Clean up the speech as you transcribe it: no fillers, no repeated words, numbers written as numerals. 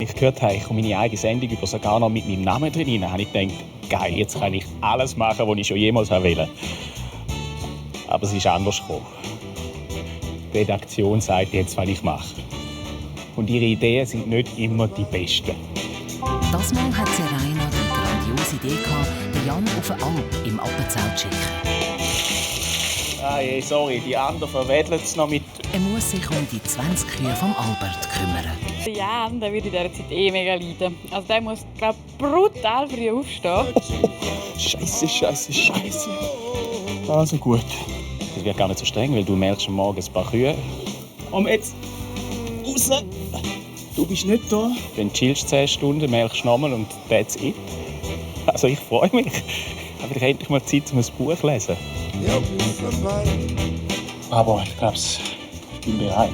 Ich gehört habe, ich komme meine eigene Sendung über sogar noch mit meinem Namen drin rein, habe ich gedacht, geil, jetzt kann ich alles machen, was ich schon jemals wollte. Aber es ist anders gekommen. Die Redaktion sagt jetzt, was ich mache. Und ihre Ideen sind nicht immer die besten. Das Mal hat Serena die grandiose Idee gehabt, den Jan auf eine Alp im Appenzelt zu schicken. Ah je, sorry, die anderen verweddeln es noch mit... Er muss sich um die 20 Kühe vom Albert kümmern. Der Jan, der würde in dieser Zeit mega leiden. Also der muss, glaube ich, brutal früh aufstehen. Scheiße. Also gut. Das wird gar nicht so streng, weil du melkst am Morgen ein paar Kühe. Und jetzt raus. Du bist nicht da. Dann chillst du 10 Stunden, melkst nochmal und that's it. Also ich freue mich. Ich habe endlich mal Zeit, um ein Buch zu lesen. Aber ich glaube, ich bin bereit.